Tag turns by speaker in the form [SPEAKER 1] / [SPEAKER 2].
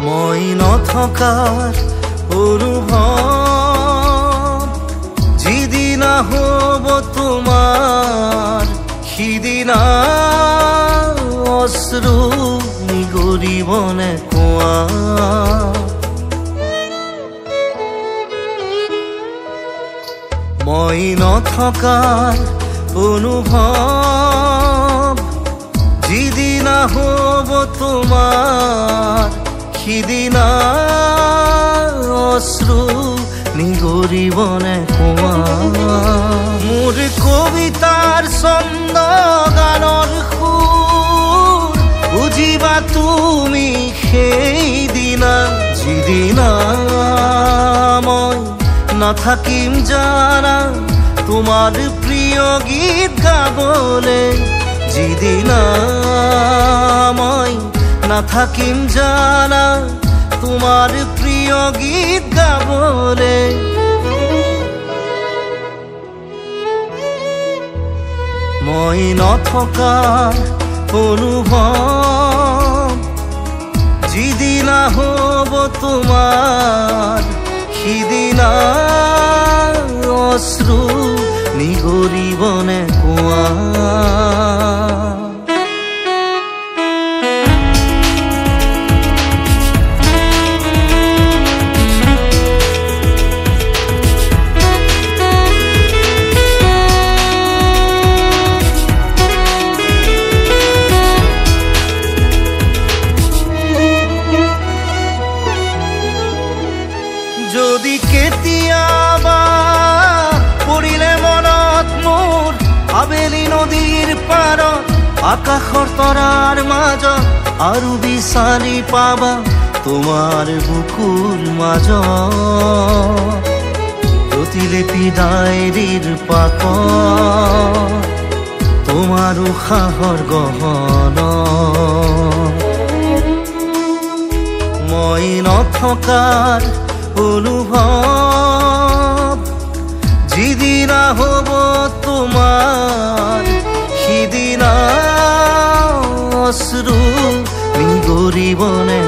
[SPEAKER 1] মই নথকাৰ অনুভৱ যিদিনা হ'ব তোমাৰ সিদিনা অশ্ৰু নিগৰিবনে কোৱা। মই নথকাৰ অনুভৱ যিদিনা হ'ব তোমাৰ সিদিনা অশ্ৰু নিগৰিবনে কোৱা। মোৰ কবিতাৰ ছন্দ গানৰ সুৰ বুজিবা তুমি সেইদিনা, যিদিনা মই নাথাকিম জানা তোমাৰ প্ৰিয় গীত গাবলে, যিদিনা মই নাথাকিম জানা তোমাৰ প্ৰিয় গীত গাবলে। মই নথকাৰ অনুভৱ যিদিনা হ'ব তোমাৰ সিদিনা অশ্ৰু নিগৰিবনে কোৱা। যদি কেতিয়াবা পৰিলে মনত মোৰ আবেলি নদীৰ পাৰত আকাশৰ তৰাৰ মাজত আৰু বিচাৰি পাবা তোমাৰ বুকুৰ মাজত প্ৰতিলিপি ডায়েৰীৰ পাতত তোমাৰ উশাহৰ গহন। মই নথকাৰ অনুভৱ যিদিনা হ'ব তোমাৰ সিদিনা অশ্ৰু নিগৰিবনে